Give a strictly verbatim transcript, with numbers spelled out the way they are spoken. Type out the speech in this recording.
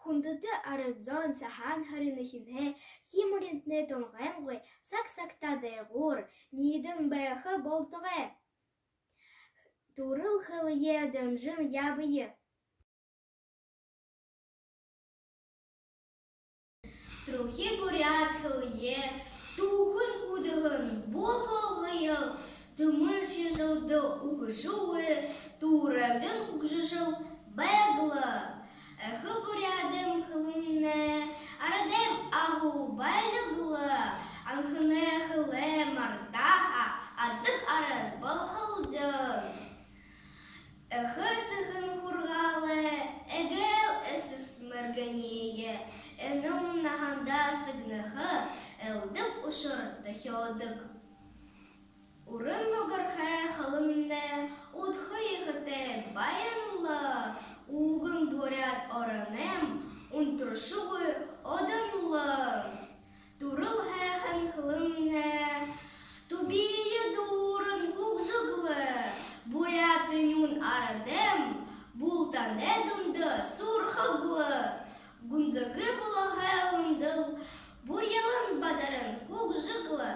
Хүндэтэ арад зон, сагаан һарын эхинһээ хии мүрэнтнай тунхайнгүй, саг сагтаа дээгүүр ниидэн байха болтогой. Түрэл хэлэеэ дэмжэн ябая. Түрэлхи буряад хэлэеэ түүхэн хүдэлһэн бү болгоёл, түмэн шэшэлдэ үгэшэгүй, түрэгдэн үгжэжэл байг лэ. Эхэ буряадай хэлэмнай арадай агуу байлиг лэ, анханай хэлэеэ мартаа һаа, аддаг арад болохол даа. Эхэ сэхэ һургаалай эгээл эсэс мэргэниие энэл наһандаа сэгнэхэ элдэб ушар тохёодог. Уран нугархай хэлэмнай удха ехэтэй баян лэ, үгэн буряад оронойм унтаршагүй одон лэ. Түрэл һайхан хэлэмнай түбиие дүүрэн хүгжэг лэ, буряад тэнюун арадайм бултанай дунда суурхаг лэ. Гүнзэгы булагай үндэл бурьялан бадаран хүгжэг лэ,